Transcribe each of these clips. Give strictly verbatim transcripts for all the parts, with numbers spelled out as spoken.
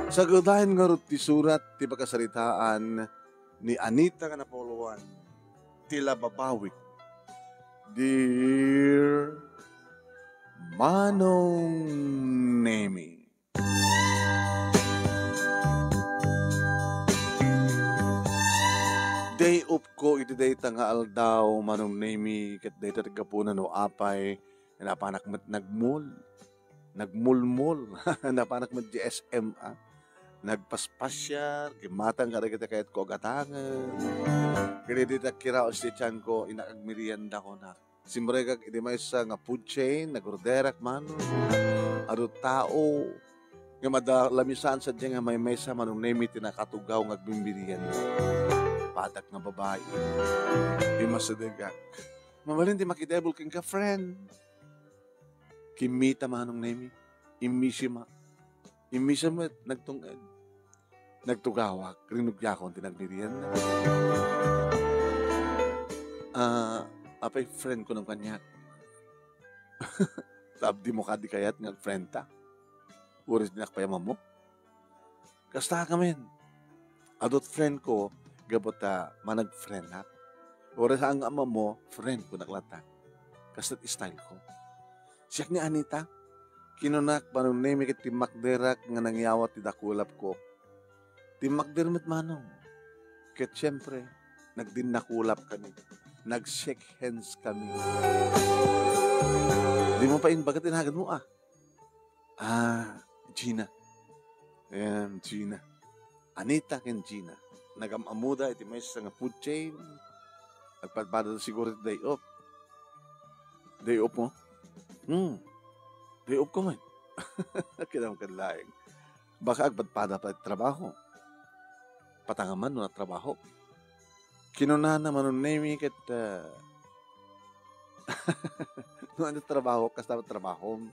Sagudayen ngarud ti surat ti pakasaritaan ni Anita nga napauluan, ti Lababawik. Dear Manong Nemi. Day off ko iti dayta nga aldaw, Manong Nemi, ket dayta ti gapuna no apay, napanak met nagmol. Nagmulmol. Napanak met di S M, ah. Nagpaspasiar, kimmatang kadagiti kayatko a gatangen. Ket idi ta kiraos ti tianko, innak agmerienda kunak. Simregak iti maysa nga food chain, nagorderak man. Adu tao. Nga mada-, lamisan sa diay nga maymaysa, Manong Nemi, ti nakatugaw nga agbimbirian. Batak nga babai. Immasidegak. Mabalin ti makidebol kenka, friend. Kimmita, Manong Nemi. Immisi ma. Immisa met, nagtunged. Nagtugawak, rinugiakon ti nagmerienda. Ah, apay friend ko nang kaniak. Sabdi mo kadi kayat nga friend ta. Uray dinak pay ammo. Kasta kamin. Adut friend ko, gapu ta manag-friend ak. Uray saan nga ammo, friend ko nak latta. Kasta ti style ko. Siak ni Anita, kinunak, Manong Nemi, ket timmakderak nga nangyawat ti dakulap ko. Timmakder met, Manong. Ket siempre, nagdinnakulap kami. Nag-shake hands kami. Di mo pa imbaga ti nagan mo, ah. Ah, Gina. Ayan, Gina. Anita ken Gina. Nagam-ammoda iti maysa nga food chain. Agpadpada siguro iti day off. Day off mo? Hmm. Day off ko man. Kinam kad laeng. Baka agpadpada pa iti trabaho. Patangan man no trabaho. Kinunana, Manong Nemi, ket, ah, no ania trabaho, kasta trabahom.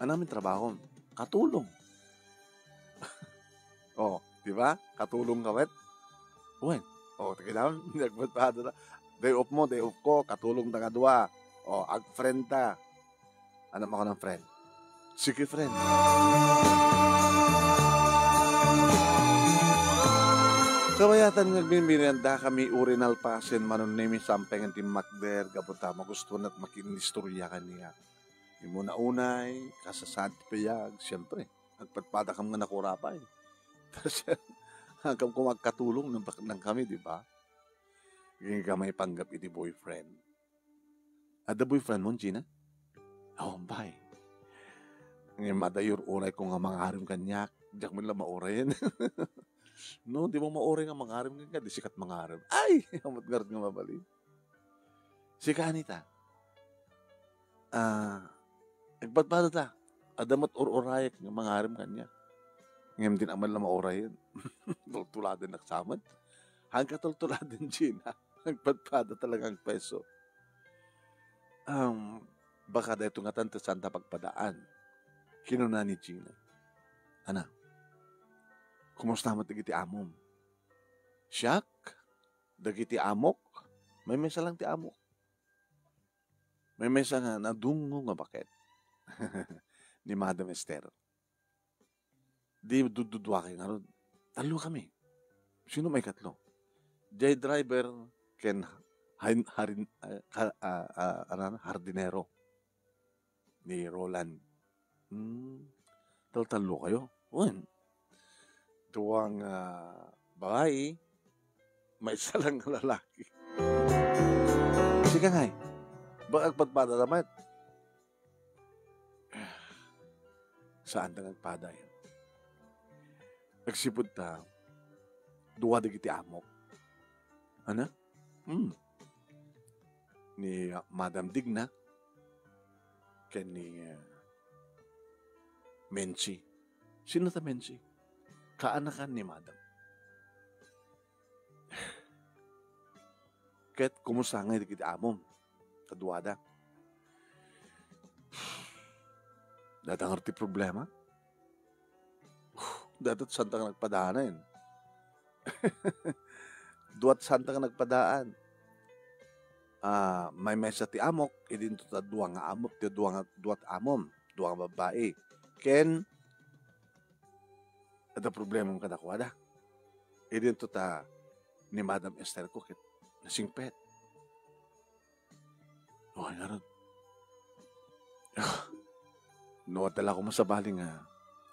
Ania man trabahom? Katulong. Oh, di ba? Katulong ka met. Wen. Oh, tagilam, nagpadpada na. Day off mo, day off ko, katulong ta nga dua. Oh, ag-friend ta. Ania man kunam, friend? Sige, friend. Kabayatan nga agbimbiriandakami, uray nalpasen, Manong Nemi, sampengen timmakder, gapu ta magustuhan met makinistorya kaniak. Immuna unay, kasasaan ti payag, siempre, agpadpadakam nga nakurapay. Tapos, agkam koma agkatulong nang bak-, nang kami, di ba? Agingga may panggap iti boyfriend. Adda boyfriend mo, Gina? Oh, bay. Ngem adda ur-uray ko nga mangarem kaniak. Diak man la maurayen. No, di mo mauray nga mangarem kenka, di sikat mangarem. Ay! Amat ngarud nga mabalin. Sika, Anita. Ah, agpadpada ta. Adda met ur-urayek nga mangarem kaniak. Ngem di man la maurayen. Tultuladen nak samet. Hangka tultuladen, Gina. Agpadpada talaga nga peso. Um, baka daytoy ngatan ti saanta pagpadaan. Kinuna ni Gina. Ana, kumusta met dagiti amom? Siak? Dagiti amok? Maymaysa lang ti amok. Maymaysa nga nadungngo nga baket. Ni Madam Esther. Di dududua kay ngarud. Tallo kami. Sino may katlo? Jay driver ken hain-, harin-, ah, ka-, ah, ah, ano, ano, hardinero ni Roland. Hmm, taltallo kayo? Wen. Duwang, ah, babae, maysa lang nga lalaki. Sika ngay, ba agpadpada ta met? Saanta nga agpadayen. Agsipud ta, dua dagiti amok. Ana? Hmm. Ni, ah, Madam Digna ken ni, ah, Menchi. Sino ta Menchi? Kaanakan ni Madam. Ket kumusta ngay dagiti amom? Kaduada. Dayta ngarud ti problema. Dayta ti saanta nga nagpadanen. Dua ti saanta nga nagpadaan. Ah, maymaysa ti amok, idinto ta dua nga amok, ti dua nga, dua ti amom, dua nga babbai. Ken da problemam kadakuada. Idinto ta ni Madam Esther ko ket nasingpet. O, ngarud. No, adda la koma sabali nga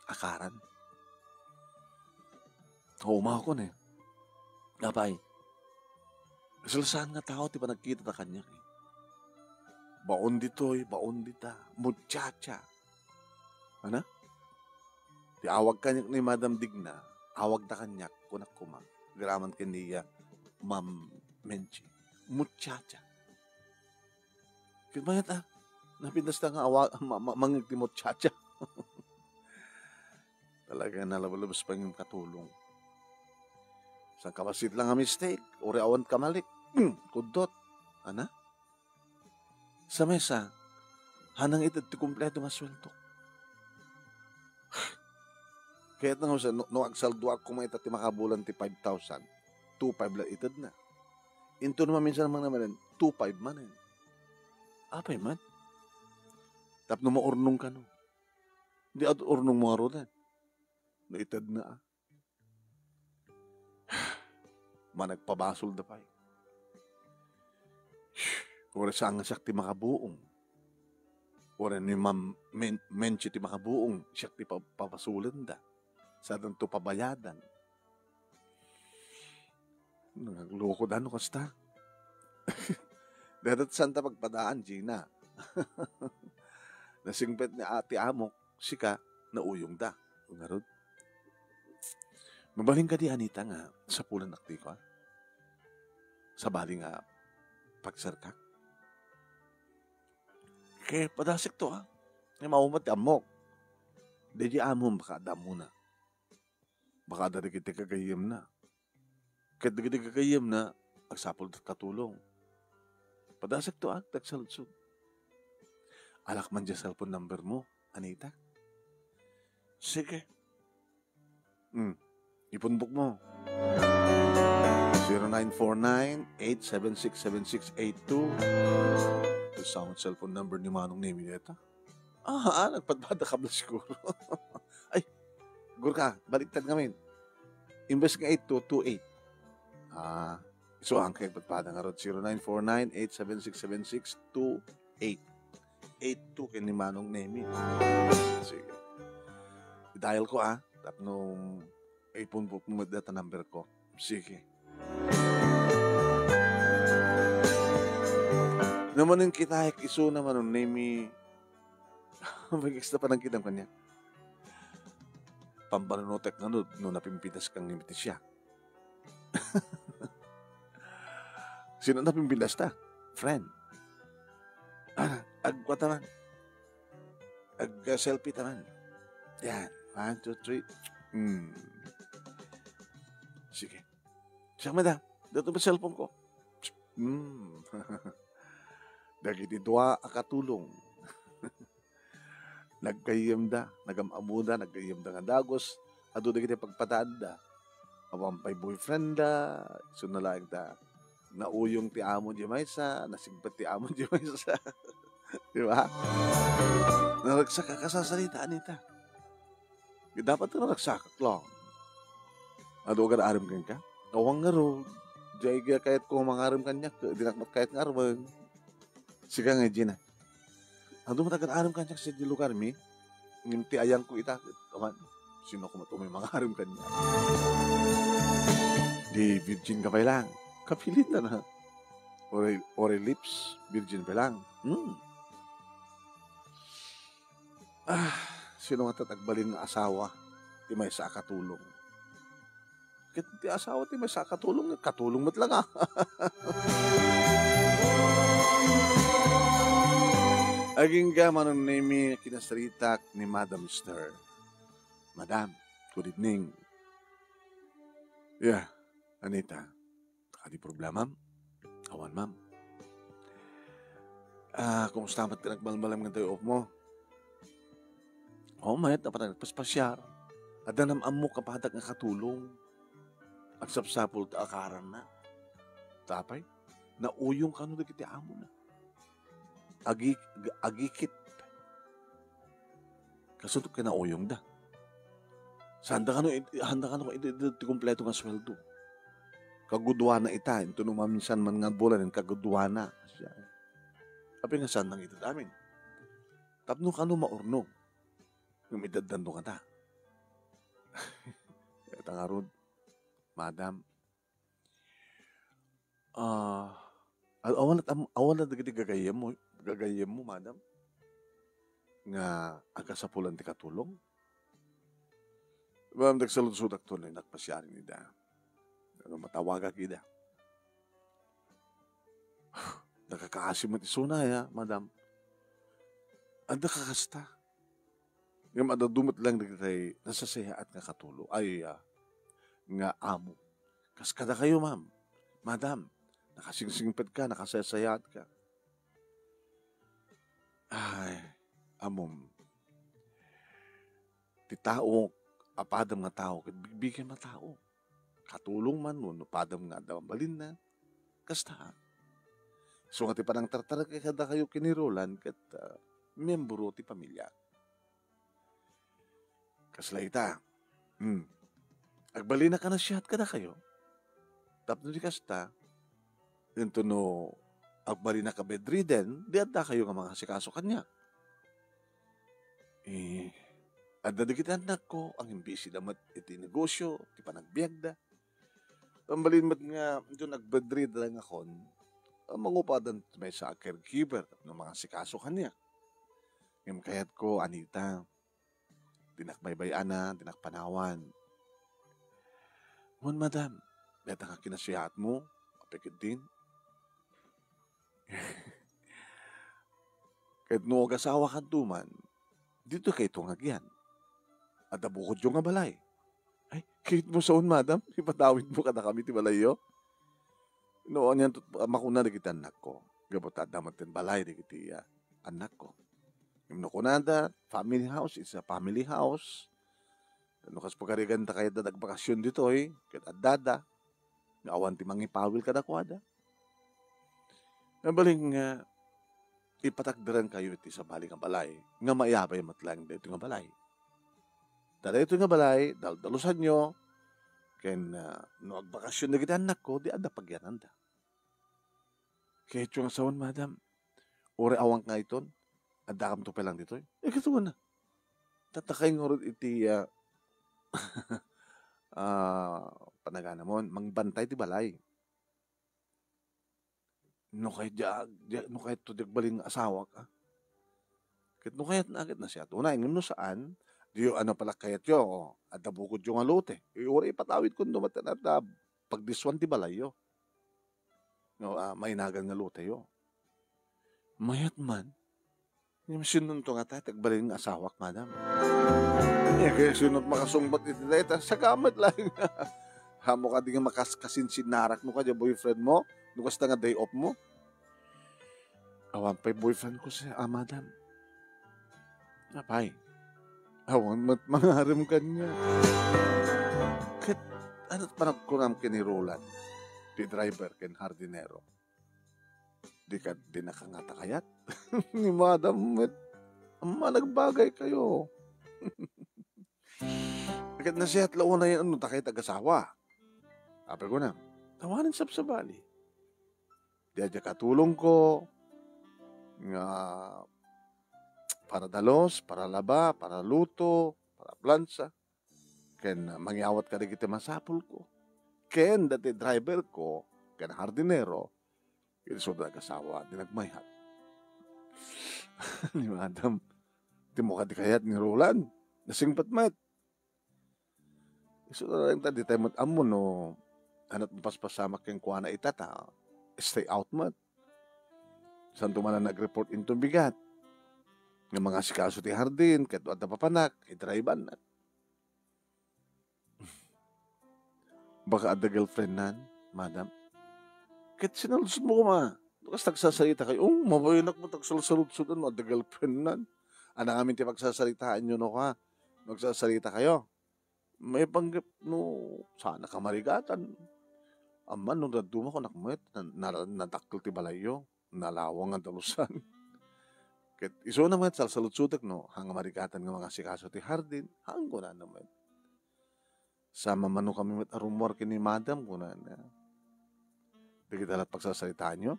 akaran. Umaw ko ne. Apay, saan nga tao ti panagkita ta kaniak, eh. Baon ditoy, baon dita. Muchacha. Ana? Ti awag kaniak ni Madam Digna, awagda kaniak, kunak koma, agraman ken ni, ah, Ma'am Menchi. Muchacha. Ket mayat, ah, napindasta nga awa-, ma-, ma-, mangngeg ti muchacha. Talaga, nalabas pay nga katulong. Saan ka bassit lang nga mistake, uray awan kamalik. Hmm, kuddot. Ana? Sa mesa, hanang ited ti kompleto nga sueldo. Kayat nga, no, no agsaldoak koma ita ti makabulan ti five thousand, two five la itedna. Inton maminsan man naman, two five manen. Apay man? Tapno maurnong kano. Di at urnong mo arudan. No itedna, ah. Managpabasolda pay. Uray saan nga siak ti makabuong. Uray ni Ma'am Men-, Menchi ti makabuong, siak ti pa-, pabasolenda. Sadanto pabayadan. Nagluko da no kasta. Dadat saan ta pagpadaan, Gina. Nasingpet ni ati amok, sika, nauyongda. Ngarud. Mabalin kadi, Anita, nga sapulan ak ti kua? Sabali nga pagserkak? Ket padasekto, ah. Nga maumat ti ammok. Daydi amom, baka adda ammona. Baka adda dagiti gagayyemna. Ket dagiti gagayyemna, agsapul ti katulong. Padasekto, ah, ti agsaludsod. Alak man diay cellphone number mo, Anita? Sige. Hmm. Ipunbok mo. Zero nine four nine, eight seven six, seven six eight two. Iti cellphone number ni Manong Nemi deta. Ah, ah, nagpadpada ka bala siguro. Ay, Gurka, baliktad ngamin. Imbes nga eight two, two eight. Ah, so ang kay padpada nga rod, zero nine four nine, eight seven six, seven six two eight. Eight two ken ni Manong Nemi. Sige. I-dial ko, ah. Tapno ipunbok mo met data number ko. Sige. Naman yung kita, isu naman yung Nemi. Magkista pa ng kitang kanya. Pampanunotek nga no, no napimpitas kang ni Leticia. Sino napimpitas ta? Friend. Ah, agkuan ta man. Ag-selfie ta man. Yan. One, two, three. Hmm. Sige. Siya, madam. Dito ba cellphone ko? Hmm. Dagiti dua a katulong. Naggayyemda, nagam-amoda, naggayyemda nga dagus, adu dagiti pagpadaanda. Awan pay boyfriend da, isu na laeng ta nauyong ti amo di maysa, nasingpet ti amo di maysa. Di ba? Naragsak ka kasasarita, Anita. Dapat nga naragsak lang. Adu agar-arem kenka? Awan ngarud. Diay kayat ko mangarem kaniak, dinak met kayat nga armen. Sika nga, Gina. Adu met agar-arem kaniak sa di lugar mi. Ngem ti ayang ko ita, awan, sino ko met umay mangarem kaniak? Di virgin ka pay lang. Kapilitan, ha? Ore, ore lips, virgin pay lang. Hmm. Ah, sino nga tat agbalin nga asawa ti maysa a katulong? Ket ti asawa ti maysa a katulong, katulong met la nga. Agingga, Manong Nemi, kinasaritak ni Madam Esther. Madam, good evening. Yeah, Anita. Adi problemam? Awan, ma'am. Ah, kumusta met ti nagbalbalem nga day off mo? Oo, mayat, napan nagpaspasiar. Adda nam-ammok a padak nga katulong. Agsapsapul ta akaranna. Tapay, nauyong kano dagiti amona. Agi-, agikit. Kasunod ka nauyongda. Saan da kano, saan da kano iti, iti, iti kompleto nga sueldo. Kaguduana ita, into no maminsan man nga bulan, kaguduana. Siya. Apay nga saan nang iti amin. Tapno kano maurnog. Ngem iteddan do kata. Ita ngarud, madam, ah, aw-, awan at am-, awan at dagiti gagayyemmo, gagayyemmo, madam, nga agasapulan ti katulong? Ma'am, nagsaludsodakto no nagpasiar ida. Ano, matawagak ida. Nakakaasi met isuna, ya, madam. Adda kakasta. Ngem adda dumet lang dagiti nasasayaat nga katulo, ay, ah, nga amo. Kas kadakayo, ma'am, madam, nakasingsingpet ka, nakasayaat ka. Ay, amom. Ti tao, apadam nga tao, ket bigbigem a tao. Katulong man, wenno padam nga adda mabalinna, kasta. Isu nga ti panangtartarek kadakayo ken ni Roland, ket, ah, miyembro ti pamilya. Kasla ita. Hmm. Agbalin a kanasiat kadakayo. Tapno di kasta, intono agbalin a ka-bedridden, di adda kayo nga mangasikaso kaniak. Eh, adda dagiti annakko, agin-busy da met iti negosyo, ti panagbiagda. Agbalin met nga, intono ag-bedridden akon, mangupadan ti maysa a caregiver, tapno mangasikaso kaniak. Ngem kayatko, Anita, dinak baybay-anan, dinak panawan. Wen, madam, dayta nga kinasiatmo, apay ketdin? Ket no agasawakanto man, ditoy kayto nga agyan. Adda bukodyo nga balay. Ay, kayatmo saon, madam, ipatawidmo kadakami ti balayyo? No, anian to, makuna dagiti annakko. Gapu ta adda met ti balay dagiti, ah, annakko. Ngem no kunada, family house is a family house. No kas pagarigan ta kayat da agbakasyon ditoy, ket addada, nga awan ti mangipawil kadakuada. Nabali nga, ipatagderankayo iti sabali nga balay, nga maiyabay met laeng daytoy nga balay. Ta daytoy nga balay, daldalusanyo, ken, ah, no agbakasyon dagiti annakko, di adda pagyananda. Kayatyo nga sawen, madam, uray awan nga iton, addakamto pay lang ditoy. Eh, kastoy na. Tatta kay ngarud iti, ah, ah, panaganamon, mangbantay ti balay. No kayat dia, dia, no kayat to, di agbalin nga asawak, ah. Ket no kayat na, ket nasiat. Unay, ngem no saan, diyo, ano pala kayatyo, o, adda bukodyo nga lote. Uray ipatawid kun dumat adda pagdiswan ti balayyo. No, ah, mainagan nga loteyo. Mayat man. Ngem sinonto nga ta, ti agbalin nga asawak, madam. Eh, kaya sinot makasungbat iti dayta, sagamet laeng. Amo kadi nga makaskasinsinnarak no kadi boyfriend mo, no kasta nga day off mo. Awan pay boyfriend ko sa, ah, madam. Apay, awan met mangarem kaniak. Ket, ano panagkunam ken ni Roland, ti driver ken hardinero? Di ka, di nakangata kayat? Ni madam met, amma nagbagay kayo. Ket nasiat la unay, ano, ta kayat agasawa. Apay kuna, awanen sabsabali. Diay katulongko, nga para dalos, para laba, para luto, para plansa, ken mangyawat kadagiti masapulko. Ken dati driverko, ken hardinero, isu da agasawa, di nagmayat. Ni madam, ti mo kadi kayat ni Roland, nasingpet met. Isu laeng ta, di tayo met ammo no, anat mapaspasamak kenkuana ita ta, stay out met. Santo man a nag-report into bigat. Nga mangasikaso ti hardin, ket adda papanak, idrivean na. Baka adda girlfriend nan, madam? Ket sinaludsod mo koma, no kas tagsasarita kayo, oh, mabayanak mo tagsalsaludsod, ano, adda girlfriend nan? Anang amin ti pagsasaritaan nyo, no, ka? Magsasarita kayo. Maipanggep no, sana ka marigatan. Amman no dadduma ko nakmet, na-, na-, nadakkel ti balayyo, nalawang nga dalusan. Ket isuna met salsaludsutek no, haan nga marigatan nga mangasikaso ti hardin, haan kunana met. Sa mamano kami met a rummuar ken ni Madam, kunana. Dagita la pagsasaritaanyo?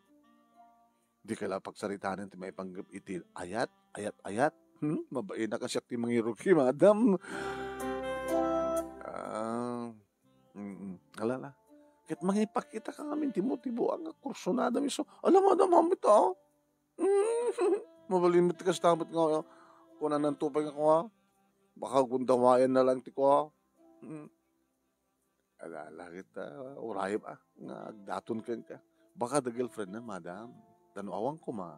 Dika la pagsaritaen ti maipanggep iti ayat, ayat, ayat. Hmm? Mabainak a siak ti mangirugi, Madam. Ah, mm, ala, ala. Ket mangipakita ka ngamin ti motibo nga kursunada mi. So, ala, Madam, haanmo ita, ah. Mm, mabalin met ti kasta met nga, kunanan to pay nga kua. Baka gundawayan na lang ti kua. Mm. Ala, ala ket, ah, urayem, ah, nga agdaton kenka. Baka da girlfriend na, Madam. Ta no awan koma,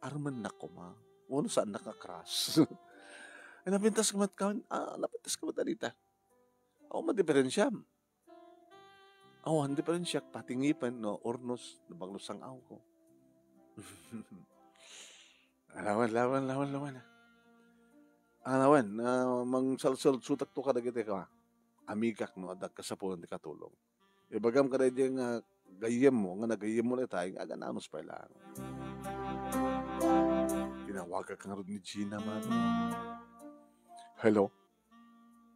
armennak koma. Wenno saannak nga crush. Ay, napintas ka met kan-, ah, napintas ka met, Anita. Awan madiferensiam. Awan diferensiak pati ngipen no urnos no bagno sang-awko. Lawen, lawen, lawen, lawen. Ah, lawen, ah, mangsalsalsutak to kadagiti ka. Amigak no adda kasapulan ti katulong. Ibagam kadaydi nga gayyemmo, nga nagayyemmo dayta, nga agan-anos pay lang. Tinawagak ngarud ni Gina, man. Hello?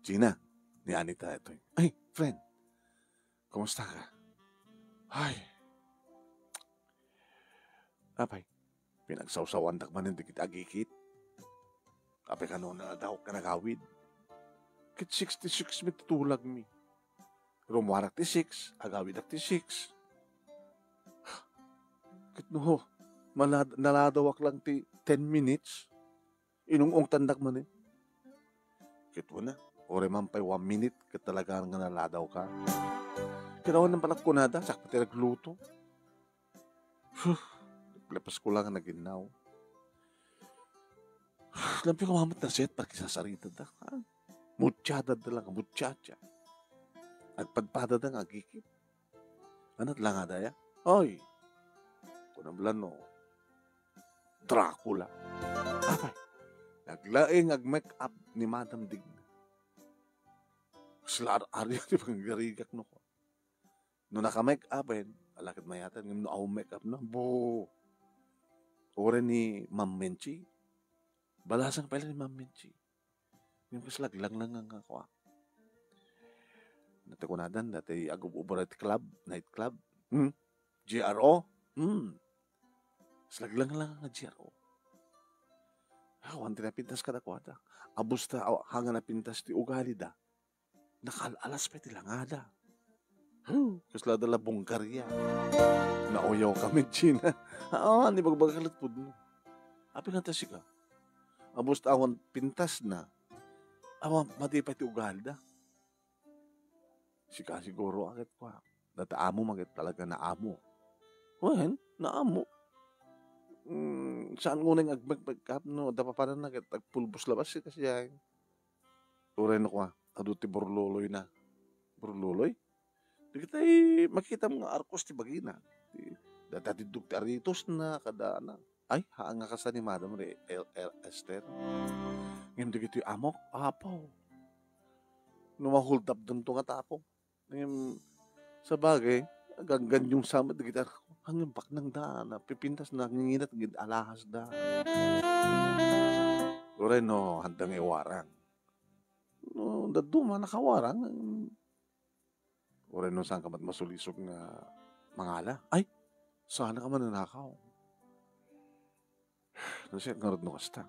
Gina, ni Anita itoy. Ay, friend. Kumusta ka? Ay. Apay, pinagsawsawandak manen dagiti agikit. Apay, kanano daw ka nagawid? Ket sixty-six met ti tulagmi. Rummuarak ti six, agawidak ti six. Ket no, malad-, naladawak lang ti ten minutes, inung-ungtandak manen. Ket wen a, uray man pay one minute, ket talaga nga naladawka. Ket awan pay kunada, sakbay ti nagluto. Huh, lepas ko lang naginnaw. Labi ko mamet na set, pagkisasaritada, ha? Muchada da lang, muchacha. Agpadpada da nga agikit. Anat lang ada ya? Oy! Kunam lang no, Dracula. Apay, naglaing ag-make up ni Madam Digna. Sila ar-, arya ti panggarigak no. No naka-make up, eh, ala ket mayat, ngem no awan make up na, bo. Uray ni Ma'am Menchi. Balasang pala ni Ma'am Menchi. Ngem kas laglanglang nga kua. Dati kunadan, dati agub-ubra ti club, night club. Hmm? G R O? Hmm. Kas laglanglang nga G R O. Awan ti napintas kadakuada. Abus ta, aw-, hanga napintas ti ugali da. Nakaal-alas pay ti langada. Huh, kasla da la bungkaria. Nauyaw kami, Gina. Ah, ni bagbaga ket pudno. Apay nga ta sika? Abus ta awan pintas na. Awan, madi pay ti ugali da. Sika siguro, aket kua. Data amo, maket talaga na amo. Wen, na amo. Mm, saan ngunay nga agmagmagkap no, da papanan na ket agpulbos labas, sika siya. Uray no kua, adu ti burluloy na. Burluloy? Dagitay makitam nga arkos ti bagina. Ti, data ti dugti aritos na, kada na. Ay, haan nga kasta ni Madam re-, El-, El-, Esther. Ngem dagitoy amok, apaw. No mahuldap danto nga tapo. Ngem, sabagay, ganggan yung samat dagiti arkos. Ngem baknang da, napipintas na, nanginginat gid alahas da. Uray no, handa nga iwarang. No, dadduma, nakawarang. Uray no, saan ka met masulisog nga mangala? Ay, saan ka mananakaw? Nasiat ngarud no kasta.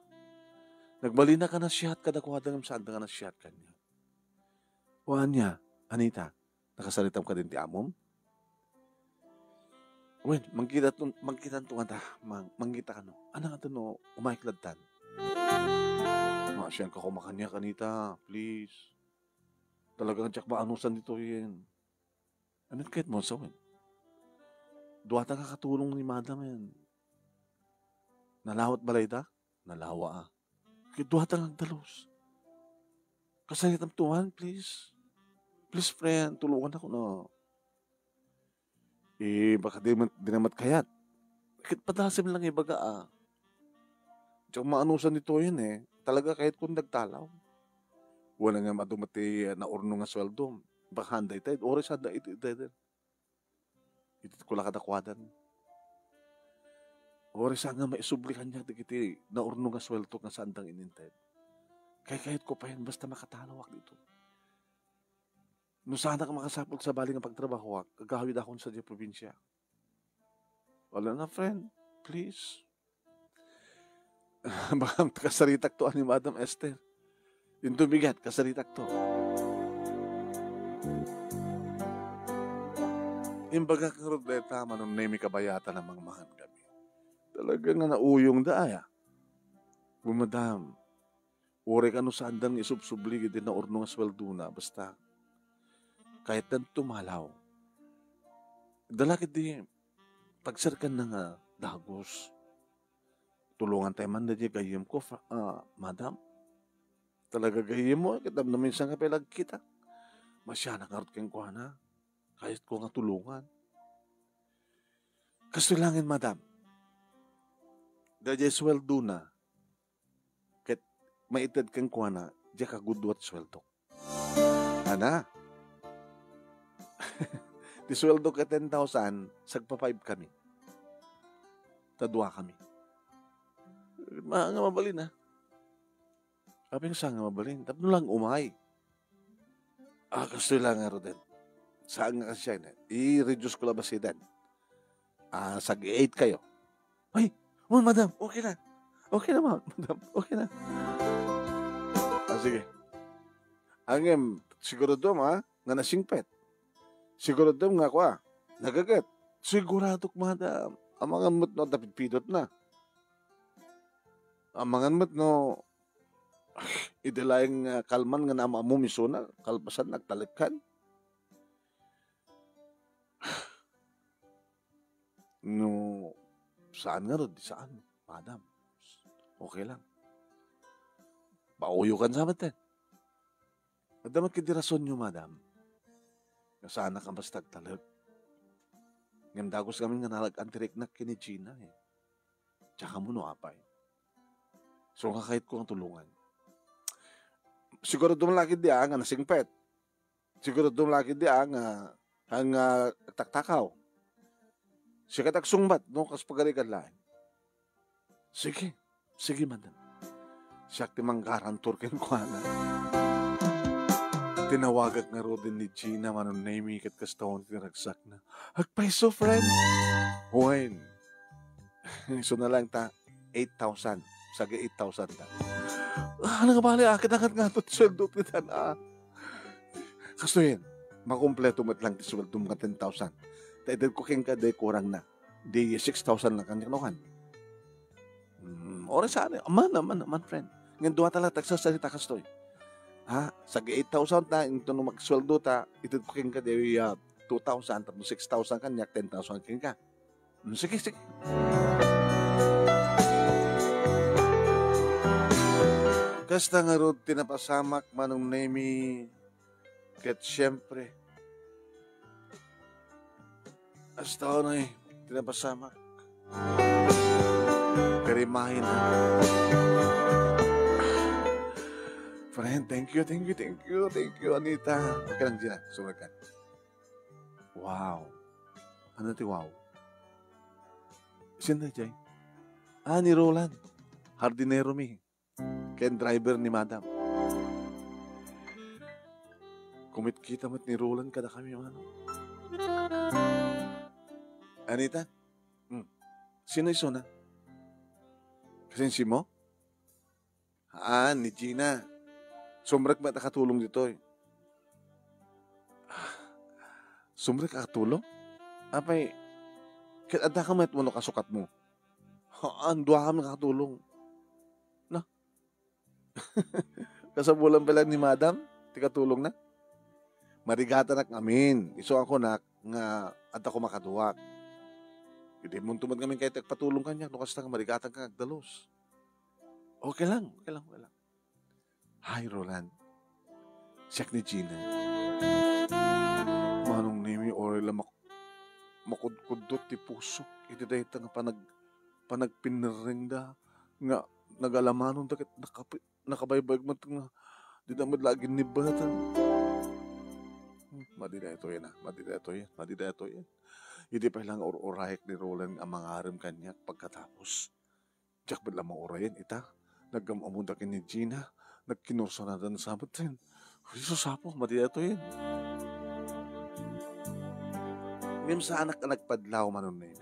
Nagbalina ka nasiat kadakuada ngem saan ka nasiat kaniak. O ania, Anita, nakasaritam kadin ti amom? Wen, mangkita ton, mangkita ton kanta, mang-, mangkita kano. Ana nga no, umayek ladtan. Masian ka kumakaniak, Anita, please. Talagang diak maanusan ditoyen. Ano kayat mo sa wen? Duwata nga katulong ni Madam yan. Nalawat balay da? Nalawa, ah. Kaya duwata nga agdalus. Kasaritam tuman, please. Please, friend, tulungan ako, no? Eh, baka di man, di naman kayat. Kit padasem lang ibaga, ah. Diak maanusan ditoyen, eh. Talaga kayat kong nagtalaw. Wala nga maduma ti naurno nga sweldo. Baka handa ita, oras handa iti, iti, iti. Iti ko la kadakuadan. Oras nga maisubli kaniak dagiti naurno nga sweldo nga saandang ininted. Kay kayat ko payen basta makatalawak dito. No saanak a makasapul sabali nga pagtrabahoak, agawidakon sadiay probinsia. Wala na, friend. Please. Baka kasaritakto ni Madam Esther. Inton bigat, kasaritakto. Imbagak ngarud dayta, Manong Nemy, kabayatan a mangmangan kami. Talaga nga nauyongda aya. Wen, madam, uray kano saanda nga isubsubli iti naurno nga sueldona, basta kayatdan tumalaw. Dala ketdi pagserkanna nga dagus. Tulongan tayo man daydiay gayyemko, fra-, ah, madam. Talaga gayyemmo, ket namnama insan nga pay la agkitak. Masianak ngarud kenkuana. Kayatko nga tulongan. Kastoy laengen, madam. Daydiay sueldona, ket maited kenkuana, diak agudua ti sueldok. Ana? Ti sueldok ket ten thousand, sagpa-five kami. Ta dua kami. Ma-, nga mabalin, ah. Apay nga saan nga mabalin? Tapno lang umay. Ah, kastoy la ngaruden. Saan nga kasi siya, i-reduce ko la basiden. Ah, sag-eight kayo. Ay, oh, madam, okay na. Okay na, ma-, madam, okay na. Ah, sige. Ngem, siguradom, ha, nga nasingpet. Siguradom nga, kua, nagaget. Siguradok, madam. Amangan met no, dapit pidot na. Amangan met no, idi laeng, ah, kalman nga naam-ammom isuna, kalpasan, nagtalekkan. No, saan ngarud, di saan, madam. Okay lang. Pauyokan sa met, eh. Adda met ketdi rasonyo, madam. Nga saanak a basta agtalek. Ngem dagus ngamin nga nalag-an ti riknak ken ni Gina, eh. Diak ammo no apay. So, nga kayatko nga tulongan. Siguradom la ketdi, ah, nga nasingpet. Siguradom la ketdi, ah, nga, nga agtaktakaw. Siak ti agsungbat, no, kas pagarigan laeng. Sige. Sige, madam. Siak ti manggarantor kenkuana. Tinawagak ngaruden ni Gina, Manong Nemy, ket kasta ti ragsakna. Agpayso, friend? Wen. Isuna laeng ta, eight thousand. Sagi eight thousand ta. Ah, nangabali, ah, kitangat nga to, sueldo ti tan, ah. Kastoyen, makumpleto met lang ti sueldom nga ten thousand. Ta itedko kenka, di kurang na. Di six thousand lang kanya, no, kan? Hmm, oras sa ano? Aman, aman, aman, friend. Ngem dua ta la ti agsasarita kastoy. Ha? Sagi eight thousand ta, into no magsueldo ta, itedko kenka, di, ah, two thousand, tapno six thousand kaniak, ten thousand kenka. Hmm, sige, sige. Kasta ngarud ti napasamak, Manong Nemy, ket siempre, kasta unay ti napasamak. Pero imagine, friend, thank you, thank you, thank you, thank you, Anita. Okay lang, Gina. Sumagad. Wow. Ano ti wow? Sino daydiay? Ah, ni Roland. Hardinero mi. Ken driver ni Madam. Kumitkita met ni Roland kadakami, ano? Anita? Hmm. Sino isuna? Kasinsi mo? Ah, ni Gina. Sumrek met a katulong ditoy. Ah, sumrek a katulong? Apay, ket adda ka met wenno kasukatmo? Haan, dua kami nga katulong. Na? Kasapulan pay lang ni Madam ti katulongna? Marigatanak ngamin. Isu a kunak nga adda koma kaduak. Idi, munto met ngamin kayat ti agpatulong kaniak no kasta nga marigatanka nga agdalus. Okay lang, okay lang, okay lang. Hi, Roland. Siak ni Gina. Manong Nemy, uray la mak-, makudkuddot ti pusok iti dayta nga panag-, panagpinnerrengda nga nagalamanonda ket nakapi-, nakabaybayag met nga dida met la aginnibbanatan. Hmm, madi daytoy, ah. Madi daytoy, madi daytoy. Idi pay la nga ur-urayek ni Roland nga mangarem kaniak pagkatapos. Diak met la maurayen ita. Nagam-ammoda ken ni Gina. Nagkinursanadan sa met. Ay, sus, Apo, madi daytoy. Ngem saanak a nagpadlaw, Manong Nemi.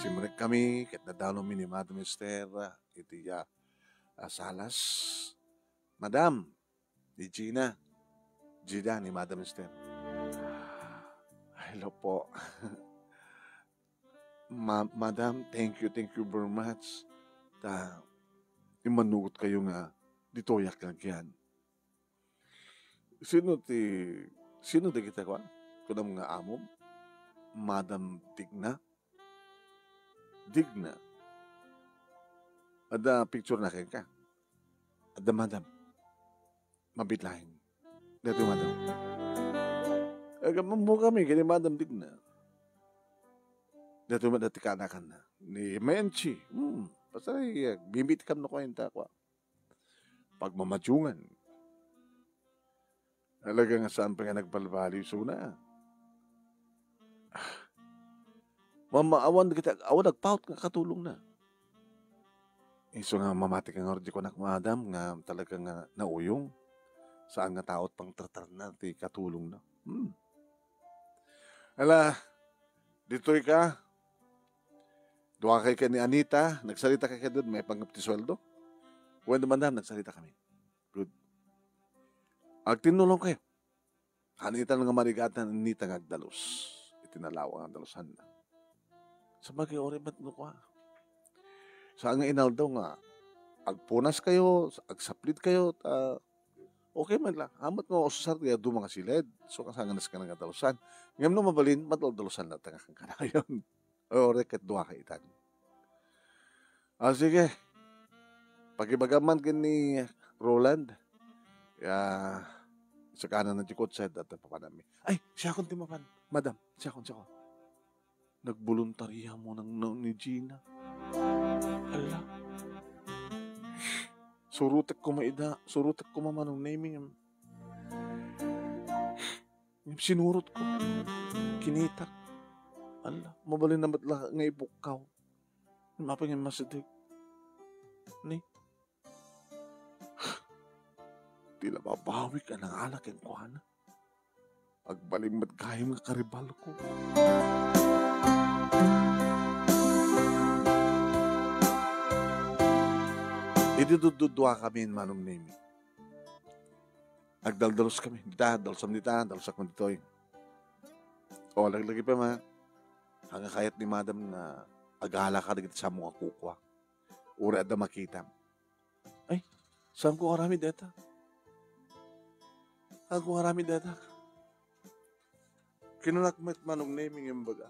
Simrek kami ket nadalonmi ni Madam Esther, ah, iti, ah, ah, salas. "Madam," ni Gina. Gina ni Madam Esther. "Hello po. Ma-, madam, thank you, thank you very much. Ta, immanugot kayo nga ditoyak nga agyan." "Sino ti, sino dagiti kuan? Kunam nga amom? Madam Digna?" "Digna? Adda picture na kenka?" "Adda, madam." "Mabiit laeng. Daytoy, madam." Agam-ammo kami ken ni Madam Digna. Daytoy met ti kaanakanna. Ni Menchi. Hmm. Basta, eh, bibit kam na kwenta ko. Pagmamadiungan. Talaga nga saan pay nga nagbalbaliw isuna. Mama, awan dagiti ag-, awan agpaut nga katulongna. Isu nga mamati ka nga, di ko nak, madam, nga talaga nga nauyong. Saan nga taot pang tratarna ti katulongna. Hmm. Ala, ditoy ka. Dua kay ken ni Anita, nagsarita kay kadud, maipanggep ti sueldo. Wen, madam, nagsarita kami. Good. Agtinnulong kayo. Haan ita nga marigatan ni Anita nga agdalus iti nalawag nga dalusanna. Sabagay, uray met no kua. Saan nga inaldaw nga agpunas kayo, agsaplit kayo, ta, okay man la. Amat nga ususar nga duma nga siled. So, kasangganas ka na nga dalusan. Ngem no mabalin, madaldalusan na ta nga kankanayon. Uray ket dua ka itan. Ah, sige. Pagibagam man ken ni Roland. Ya, sakana na di kotse, data papanami. Ay, siakon ti mapan. Madam, siakon, siakon. Nagboluntaria mo nang, nang ni Gina. Hala. Surutek ko maida, surutek ko mamanong naming. Ngem sinurot ko. Kinitak. Ala, mabalin na met la nga ipukkaw. Ngem apay nga masideg? Ni? Ti la babawik a nangala kenkuana. Agbalin met gayam nga karibalko. Idi dudduduakami, Manong Nemi. Agdaldalos kami. Dita, dalusak dita, dalusak man ditoy. O, laglagipen, ma. Haan nga kayat ni madam nga agala ka dagiti samo nga kukua. Uray adda makitam. Ay, saanko aramid dayta. Saanko aramid dayta. Kinanak met Manong Nemi nga imbaga.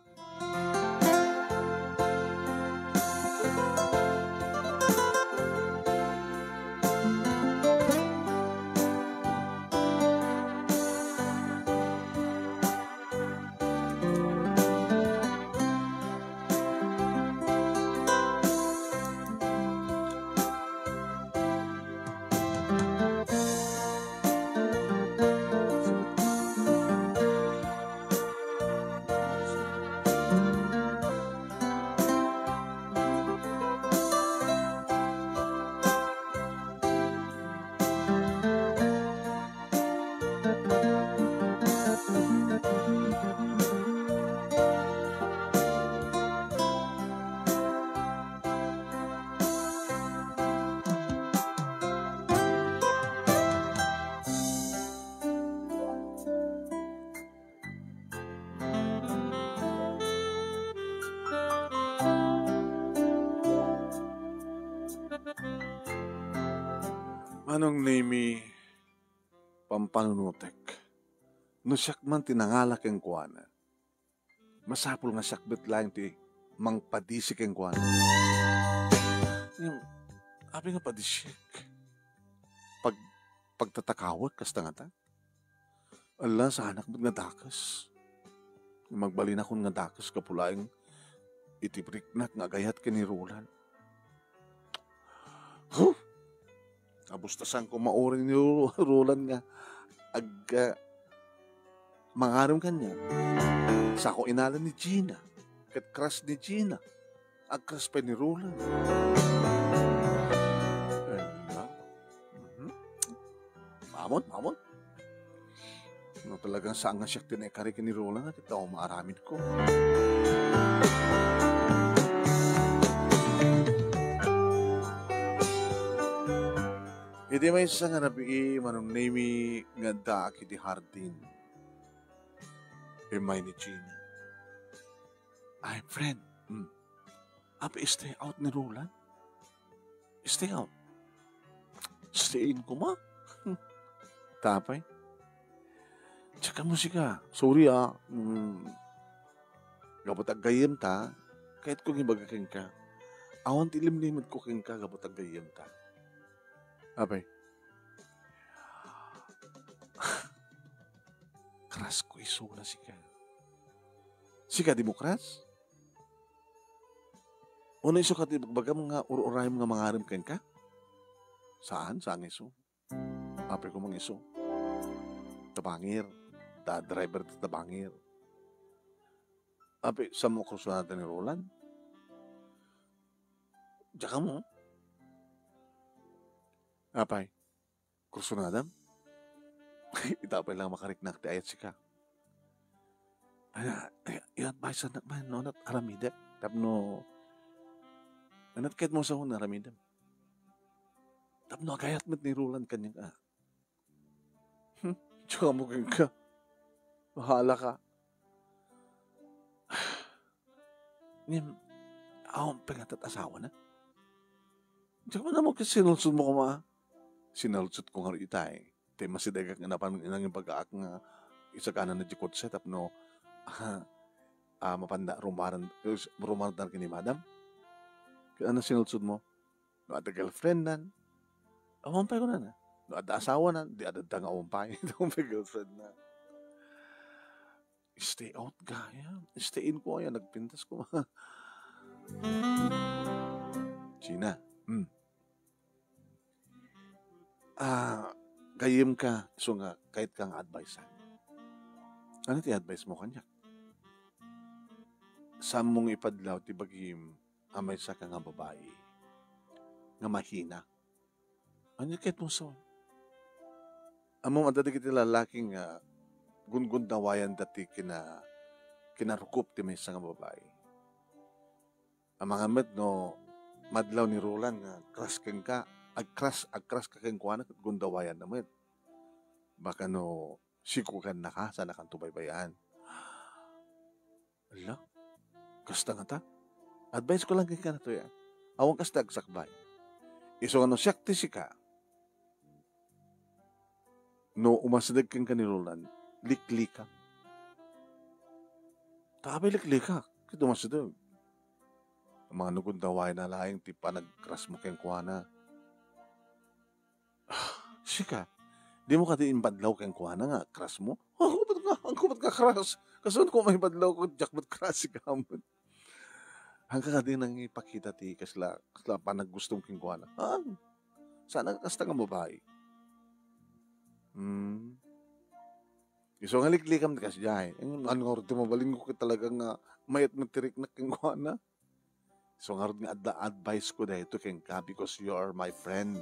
Manong Nemi, pampanunotek. No siak man ti nangala kenkuana, masapul nga siak met laeng ti mangpadisi kenkuana. Ngem, apay nga padisiek? Pag-, pagtatakawek, kasta ngata? Ala, saanak met nga dakes. Magbalinakon nga dakes gapu laeng iti riknak nga agayat ken ni Roland. Huh! Abustasan ko mauring ni Ro-, Roland nga ag-, ah, mangarem kaniak. Sako inala ni Gina, ket crush ni Gina. Agcrush pay ni Roland. Ala. Mhm. Mamon, mamon. No talagang saan nga siak ti naikari ken ni Roland, ket awan maaramidko. Iti maysa nga rabii, Manong Nemy, nga addaak iti hardin. Immay ni Gina. Ay, friend. Hmm. Apay stay out ni Roland? Stay out. Stay in koma? Tapay. Tsaka musika. Sorry, ah. Mm. Gapu ta aggayyemta, kayatko nga ibaga kenka. Awan ti limlimedko kenka gapu ta aggayyemta. Apay. Crush ko isuna sika. Sika, dimo crush? Uno isu ket ibagbagam nga ur-urayem nga mangarem kenka? Saan, saan nga isu? Apay koma nga isu? Tabangir. Da driver ti tabangir. Apay, saanmo a kursunada ni Roland? Diak ammo. Apay, kursunadam? Ita pay lang makariknak ti ayat sika. Ay, ay, i-adviseannak man, no, ket aramidek. Tapno, ano, ket mo sa una, aramidem. Tapno agayat met ni Roland kaniak, ah. Hmm, tsaka mo kenka. Bahala ka. Ngem, awan pay nga tat-asawana. Diak man ammo ket sinulsol mo koma. Sinulsol ko nga itay. Tay masidegak nga napan nangibaga ak nga isagana na di kotse tapno, ah, ah, mapanda rumaran, rumaran ken ni madam. Ket ano sinulsol mo? No adda girlfriend nan, awan pay kunana. No adda asawa nan, di adda nga awan pay. Awan pay girlfriend na. Stay out gayam. Stay in ko aya, nagpintas ko. Gina, hmm. Ah, gayyem ka, isu nga, kayat ka nga advice-an. Ano ti advice mo kaniak? Saan mo nga ipadlaw ti bagim a maysa ka nga babai nga mahina. Ania ket mo sa? Ammom, adda dagiti lalaki nga gunggundawayanda ti kina-, kinarukup ti maysa nga babai. Amangan met no madlaw ni Roland nga crush kenka, agcrush, agcrush ka kenkuana ket gundawayanna met. Baka no sikuganna ka, saan a kanto baybay-an. Ala, kasta ngata? Advice ko lang kenka daytoy, ah. Awan kasta agsakbay. Isu nga no siak ti sika, no umasideg kenka ni Roland, liklikak. Ta apay liklikak? Ket umasideg. Amangan no gundawayanna laeng ti panagcrush mo kenkuana. Sika, dimo kadi imbadlaw kenkuana nga crush mo? Ako met nga, ako met nga crush. Kasano ko maimbadlaw ko, diak met crush, sika met. Haanka kadi nangipakita ti kasla, kasla panaggustom kenkuana? Ha? Saan a kasta nga babai? Hmm. Isu nga liklikam ti kasdiay. Ano nga ti mabalin ko ket talaga nga mayat met ti riknak kenkuana? Isu ngarud nga adda advice ko daytoy kenka because you are my friend.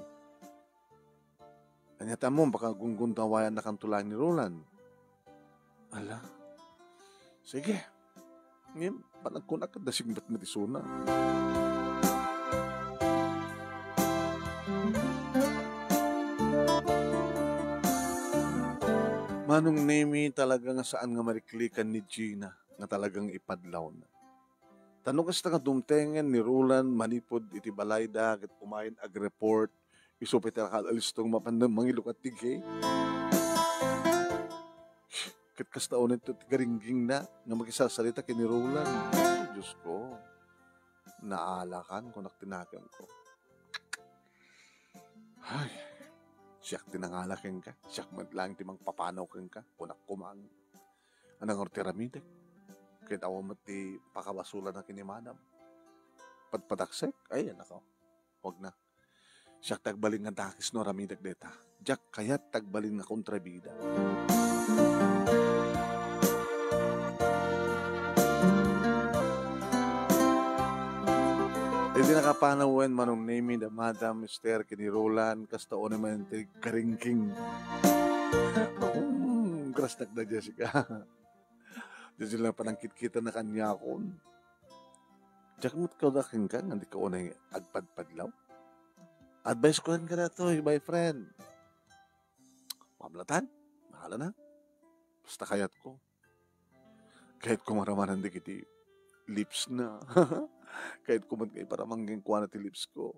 Ania ti ammom, baka gunggundawayannaka laeng ni Roland. Ala. Sige. Ngem, panagkunak ket dasingbat met isuna. Manong Nemy, talaga nga saan nga mariklikan ni Gina nga talagang ipadlawna. Ta no kasta nga dumtengen ni Roland manipud iti balayda ket umayen agreport, isu pay ti nakaalistong mapan mangilukat ti gate. Ket kasta unay ti garinggingna nga makisasarita ken ni Roland. Ay, Dios ko. Naalakan, kunak ti nakemko. Ay, siak ti nangala kenka. Siak met laeng ti mangpapanaw kenka. Kunak koma. Ania ngarud ti aramidek? Ket awan met ti pakabasolanak ken ni madam. Padpadaksek? Ay, nako. Huwag na. Siak ti agbalin nga dakes no aramidek dayta. Diak kayat ti agbalin nga kontrabida. Iti nakapanawen, Manong Nemy, da Madam, Mister, ken ni Roland, kasta unay man ti garingging. Hmm, Crush na da Jessica. Diay la panangkitkita na kaniakon. Diak met kunak kenka nga dika unay agpadpadlaw. Advice ko ken kada toy, my friend. Pamlatan, bahala na. Basta kayatko. Kayatko maramanan dagiti lips na. Kayatko met nga iparamang kenkuana ti lips ko.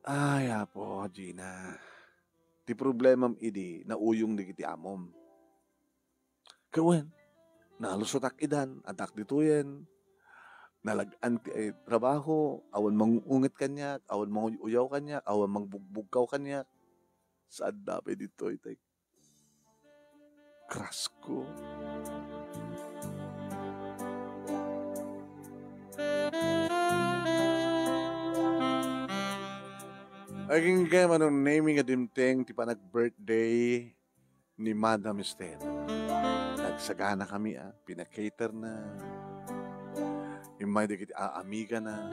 Ay, Apo, Gina. Ti problemam idi, nauyong dagiti amom. Ket wen, nalusotak idan, addak ditoyen. Nalag-an ti, eh, trabaho, awan mangunget kaniak, awan manguy-uyaw kaniak, awan mangbugbugkaw kaniak. Saan da pay ditoy, tay crush ko. Agingga, Manong Nemy, nga dimteng ti panag-birthday ni Madam Esther. Nagsagana kami, ah, pina-cater na. Immay dagiti aamigana.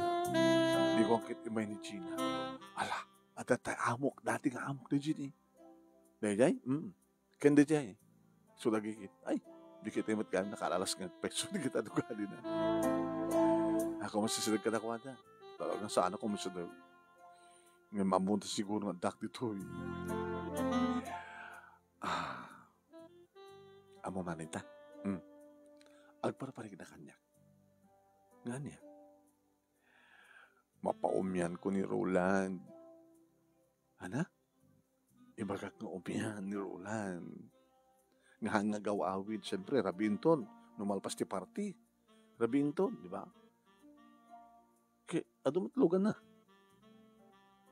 Di ko ket immay ni Gina. Ala, adda tay amok, dati nga amok ni Gina. Daydiay? Mm. Ken daydiay. So, dagiti, ay, dagiti met gayam nakalalas nga peso dagiti adu kadina. Ako, masisideg kadakuada. Talagang saan ako masisideg. Ngem ammonto siguro nga addak ditoy. Ah. Ammom man ita. Hmm. Agparparigda kaniak. Nga ania? Mapaumyanko ni Roland. Ana? Ibagak nga umyan ni Roland. Nga haan nga agaw-awid, siempre, rabii inton, no malpas ti party. Rabii inton, di ba? Ke, adu met luganna.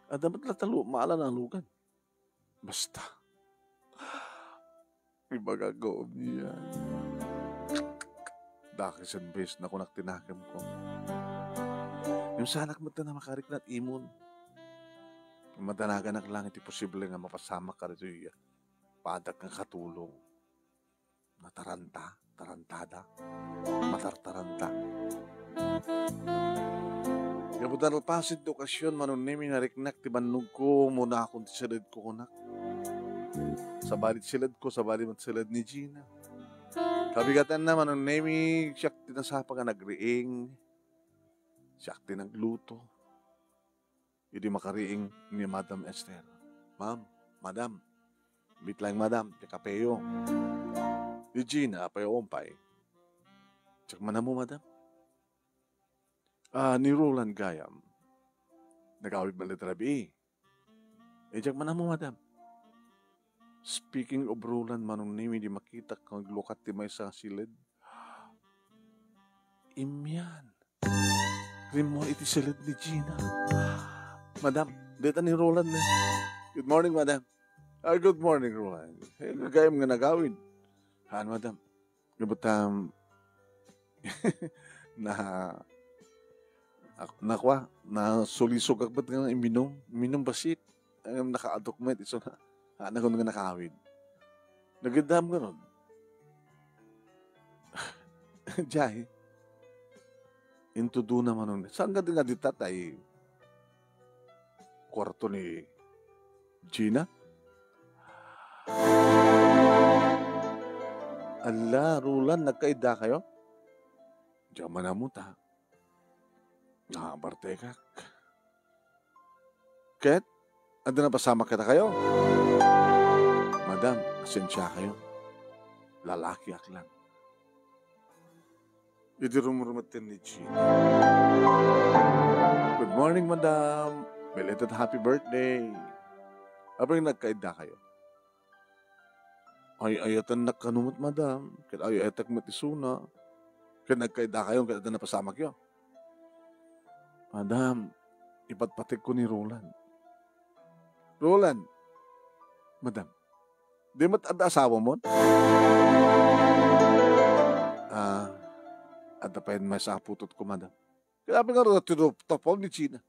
Adda met la talo, maala na lugan. Basta. Ibagak nga umyan. Dakes a beses nakunak ti nakemko. Ngem saanak met a makarikna imon. Madanaganak lang iti posible nga mapasamak kadatoy paddak nga katulong. Nataranta, tarantada, matartaranta. Gapu ta nalpasen ti okasion, Manong Nemy, nariknak ti bannogko, munakon ti siledko kunak. Sabali ti siledko, sabali met siled ni Gina. Kabigatanna, Manong Nemy, siak ti nasapa nga nagriing. Siak ti nagluto. Idi makariing ni Madam Esther. "Ma'am, madam, bitlang madam, ti kapeyo." Ni Gina, "Apay, umpay." "Diak man ammo, madam." "Ah, ni Roland gayam. Nagawid man la iti rabii." "Eh, diak man ammo, madam." Speaking of Roland, Manong Nemy, di makitak nga aglukat ti maysa nga siled. Imyan. Rimmuar iti siled ni Gina. "Madam, dayta ni Roland, eh." "Good morning, madam." "Ah, good morning, Roland. Eh, gagayyem nga nagawid." "Haan, madam." Gapu ta, um, na, ak-, nakua, nasulisog ak met nga iminum. Iminum bassit. Ngem nakaaduk met, isu na, haan nga nakaawid. Nagiddam ngarud. Diay, intudona Manong Nemy. Saan nga di nga dita tay kuarto ni Gina? Ala, Roland, nagkaidda kayo? Diak man ammo ta. Naabartekak. Ket, adda napasamak kadakayo? Madam, pasensiakayo. Lalakiak lang. Idi rummuar met ni Gina. "Good morning, madam. Belated happy birthday." "Apay nagkaidda kayo?" "Ay-ayatennak kano met, madam. Ket ay-ayatek met isuna. Ket nagkaidda kayo, ket adda napasamakyo." "Madam, ipatpategko ni Roland." "Roland, madam, di met adda asawamon?" "Ah, adda pay maysa a putotko, madam." "Ket apay ngarud a tinuptupam ni Gina?"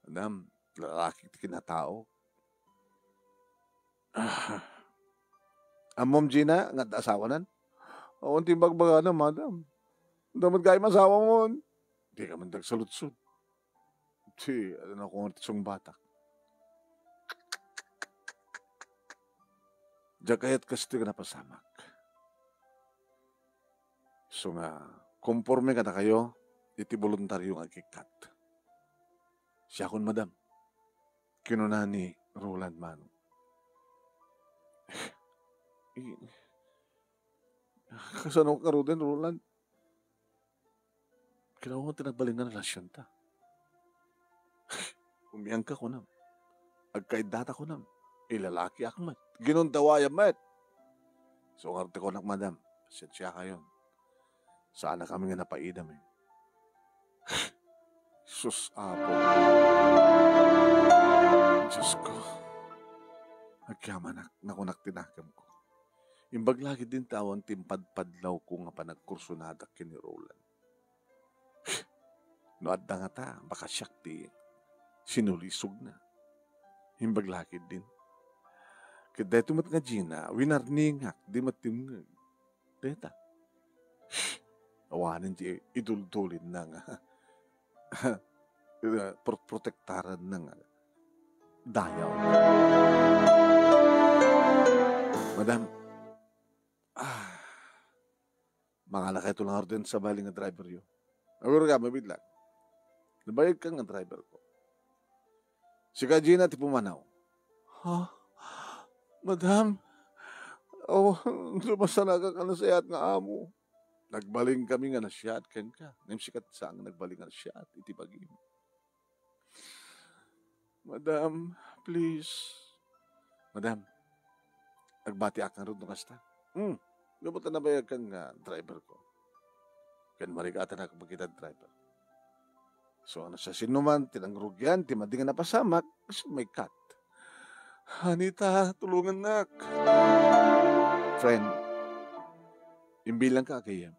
"Madam, lalaki ti kinatao." "Ah. Ammom, Gina, nga adda asawanan?" "Awan ti ibagbagana, madam." "Adda met gayam asawamon." "Dika man agsaludsod." Ti, ano na kung ti sungbatak. Diak kayat kastoy nga napasamak. So nga, konporme kadakayo iti boluntario nga agikkat. Siakon, madam, kinuna ni Roland Manong. I-, kasano ka ruden, Roland? Kinawan ti nagbalin nga relasyonta. Umiangka kunam. Agkaiddata kunam. Ilalakiak met. Ginundawayam met. So, nga ti kunak, madam, pasensiakayon. Saan a kami nga napaidam, eh. Sus, Apo. Diyos ko. Agyamanak, nakunak ti nakemko. Imbag la ketdin ti awan ti impadpadlawko nga panagkursonadak ken ni Roland. No adda ngata, baka siak ti sinulisogna. Imbag la ketdin. Ket daytoy met nga Gina, winarningak, di met dimngeg. Dayta. Awanen ti iduldulinna nga pro-, protektaranna nga dayaw. Madam, ah, mangalakayto la ngaruden sabali nga driveryo. Awer ka, mabilang. Nabayagka nga driverko. Sika, Gina, ti pumanaw. Ha? Madam? Oh, lumasanaka ka na sayat nga amo. Nagbalin kami nga nasiat kenka. Ngem sika ti saan nga nagbalin nga nasiat iti bagim. Madam, please. Madam, agbatiak ngarud no kasta. Hmm, gapu ta nabayagkan nga driverko. Ken marigatanak makita driver. So, ano sa sinuman, ti nangrugian, ti madi nga napasamak, so, my God. Anita, tulungannak. Friend, imbilangka, agayam,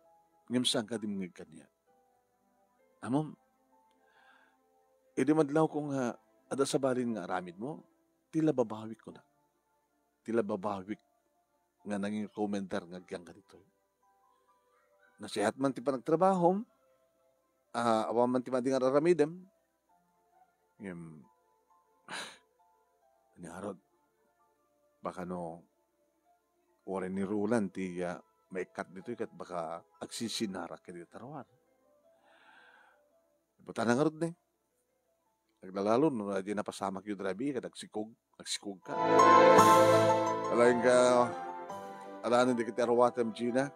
ngem saanka dimngeg kaniak. Ammom, idi madlawko nga adda sabalin nga aramidmo, ti la babawik, kunak. Ti la babawik nga nangin-commenter nga agyangka ditoy. Nasiat man ti panagtrabahom, ah, awan man ti madi nga aramidem, ngem, ania ngarud, baka no uray ni Roland ti, ah, maikkat ditoy ket baka agsisinarak ket iti taruar. Butana ngarud ni. Aglalalo no di napasamak yu driver ket agsikog, agsikog ka. Alaing ka, alaen dagiti aruatem, Gina,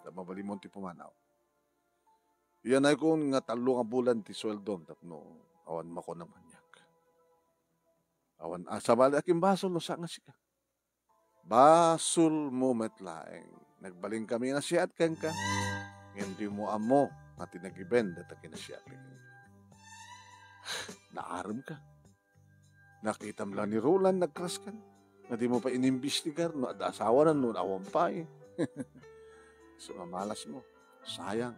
ta mabalinmon ti pumanaw. Iyanay kun nga tallo nga bulan ti sueldom tapno awan makunam kaniak. Awan, ah, sabali a kimbasol no saan nga sika. Basolmo met laeng. Nagbalin kami nasiat kenka. Ngem dimo ammo nga ti nagiben data kinasiat kenka. Naaremka. Nakitam la ni Roland nagkraskan. Nga dimo pay inimbestigar no adda asawana no awan pay. So, nga malasmo. Sayang.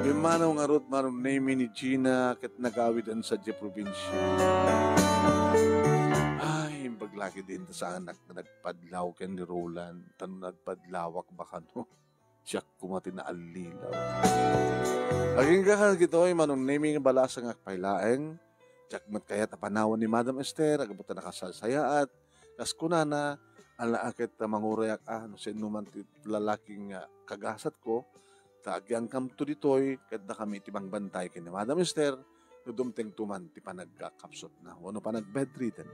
Pimmanaw ngarud Manong Nemy ni Gina ket nagawiden sadiay probinsia. Ay, imbag la ketdin ta saanak nga nagpadlaw ken ni Roland, ta no nagpadlawak baka no, siak koma ti naallilaw. Agingga kadagitoy, Manong Nemy, nga balasangak pay laeng. Diak met kayat a panawen ni Madam Esther, aggapu ta nakasarsayaat. Kas kunana, ala a ket ta mangurayak a, no sino man ti lalaki nga kagasatko, ta agyangkamto ditoy, ket dakami iti mangbantay ken ni Madam Esther, no dumtengto man ti panagkakapsutna, wenno panagbedridden.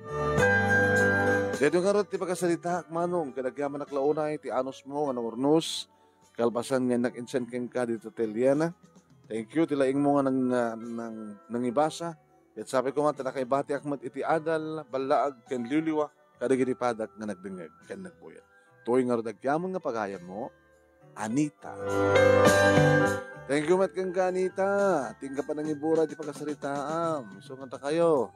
Daytoy ngarud ti pakasaritaak, Manong, ket agyamanak la unay ti anusmo nga nangurnos, kalpasan nga innak insen kenka dita Hotel Liana. Thank you, ti laingmo nga nang-, nang-, nangibasa. Ket sapay koma ta nakaibatiak met iti adal, ballaag, ken liwliwa kadagiti padak nga nagdengngeg ken nagbuyat. Toy ngarud agyamon nga pagayammo, Anita. Thank you met kenka, Anita. Ti inka panangibura iti pakasaritaam. Isu nga ta kayo.